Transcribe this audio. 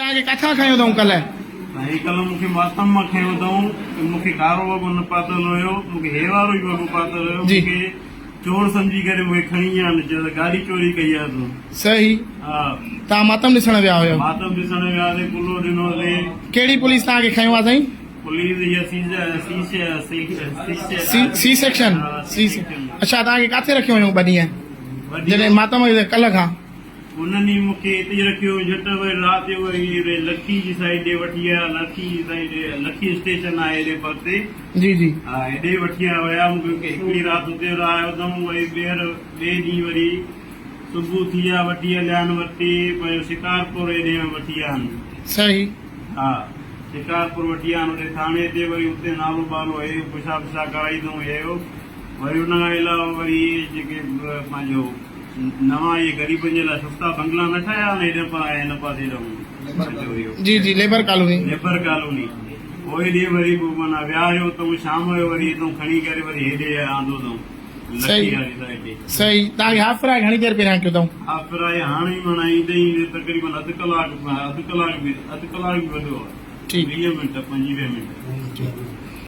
توهان کي ڪاٿان کنيو اٿئون ڪلهه؟ سائين ڪلهه مون کي ماتم مان کنيو اٿئون ته مون کي ڪارو وڳو نه پاتل هيو مون کي هي وارو ئي وڳو پاتل هيو مون کي چور سمجهي ڪري مون کي کڻي ويا آهن چيو ته گاڏي چوري ڪئي آهي تون. صحيح ها. توهان ماتم ڏسڻ ويا هيو؟ ماتم ڏسڻ وياسين ڪلهو ڏنوسين. ڪهڙي پوليس توهان کي کنيو آهي سائين؟ پوليس هي سي سي سي سي سيڪشن سي اڇا توهان کي ڪاٿي رکيو هيون ٻه ڏينهن جڏهن ماتم ڪلهه کان؟ انهن ئي مون کي اتي ئي رکيو. جهٽ وري رات جو وري هيڏي لکي جي سائيڊ ڏي وٺي آيا. لکي جي سائيڊ ڏي لکي اسٽيشن آهي هيڏي پرتي. جي جي. ها هيڏي وٺي آيا ويا. مون کي هڪڙي رات اتي رهايو اٿئون. وري ٻيهر ٻئي ڏينهن وري صبح ٿي آ وٺي هليا آهن ورتي پنهنجو شڪارپور هيڏي وٺي آيا آهن. صحيح. ها شڪارپور وٺي آيا آهن اتي ٿاڻي تي وري اتي نالو ٻالو هي پڇا پڇا ڪرائي اٿئون هي هو. وري ان کان علاوه وري اهي جيڪي پنهنجو نوان اهي غريبن جي لاء سستا بنگلا نه ٺاهيا آهن هيڏي هن پاسي ڏانهن اهو جي جي ليبر ڪالوني. ليبر ڪالوني اهي ڏي وري پوء معنيٰ ويهاريو اتئون شام جو وري اتئون کڻي ڪري وري هيڏي آندو اٿئون لکي واري سائيڊ ڏي. صحيح توهان کي هاف فرائي گهڻي دير پهريان ڪيو اٿئون؟ هاف فرائي هاڻي ئي معنيٰ ايندي ايندي تقريبن اڌ ڪلاڪ اڌ ڪلاڪ به اڌ ڪلاڪ به وڏو آهي ٺيڪ 20 منٽ 25 منٽ.